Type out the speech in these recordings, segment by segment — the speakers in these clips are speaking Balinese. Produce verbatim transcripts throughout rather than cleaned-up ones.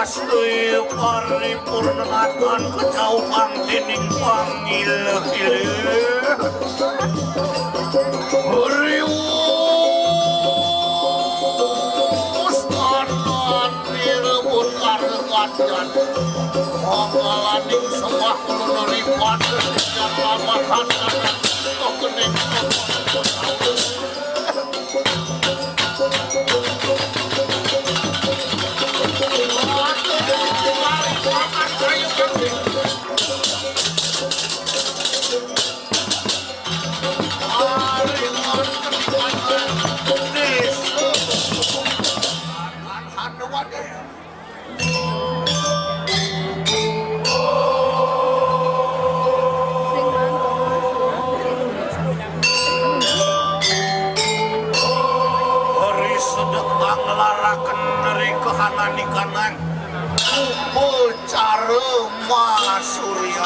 Astri paripurnatan kejauhan dening pangilih-ilih. Riwus kanan direbut arep-arep. Mangalaning sembah kula neripat sejak lama katanan kening. Ri sedek panglaraken ri kahananikanan upacara Masurya.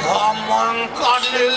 Samangkane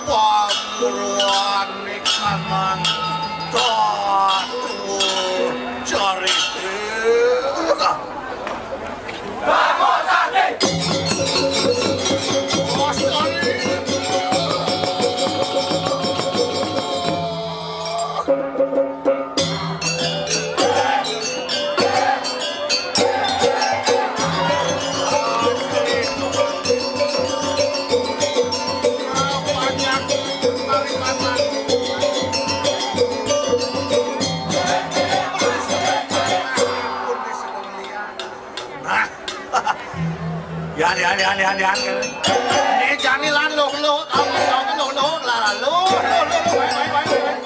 pamurwane kanang tatu carita. Nah. Yan, yan, yan, yan, yan. Ini jani lan luh, luh, luh, luh, luh, lah, luh, luh, luh, luh, baik, baik, baik, baik.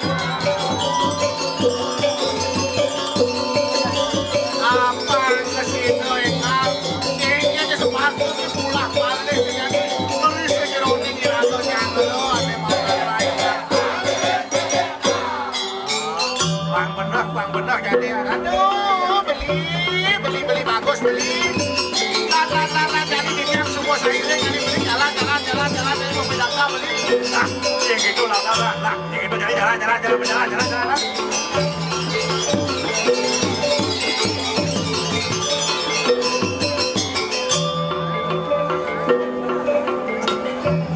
Apa ke sini, Kang? Ini aja sepatu dipulah balik, ya. Terus ke jeroning, ya, atau jangan, loh, ada masalah lain, ya. Pang bener, pang bener jadi. Aduh, beli, beli, beli bagus, beli. Lan, lan, lan, lan, jadi titiang semua sairing, jadi beli, jalan, jalan, jalan, jalan, jadi mau pindah beli. Nah, ya gitu lah, lah, lah, lah, ya gitu, jadi jalan, jalan, jalan, jalan, jalan, jalan.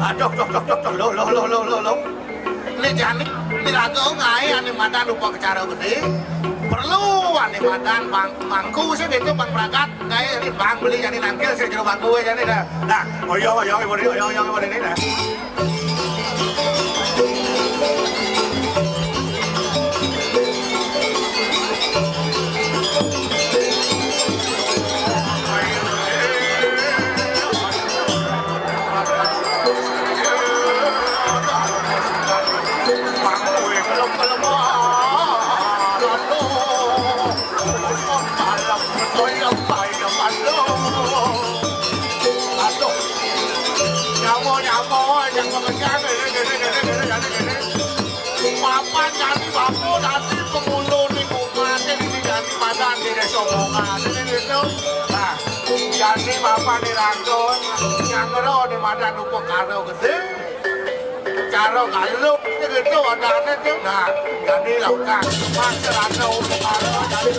Aduh, duh, duh, duh, duh, loh, loh, loh, loh, loh, loh. Né jani piraga ngaé ané madan rupa kecara gedé. Perlu ané madan bang-, bangku sih itu bang pragat ngaé ini bang beli jani nangkil sih jero bangku jani dah. Nah, oyo, oyo, oyo, oyo, oyo, oyo, ini dah. Aduh, nyawa, nyawa, yang pekerjaan, ini, ini, ini, ini, ini, ini. Papan jani bangku dadi pengulu ning umahe iki jani madan dhewe sombongan. Ini itu. Nah, jani papan dirangkul, nyangkro di madan upakara gedhe. Cara galuk gitu adane tuh. Nah, jani lakukan. Mas rada upakara dadi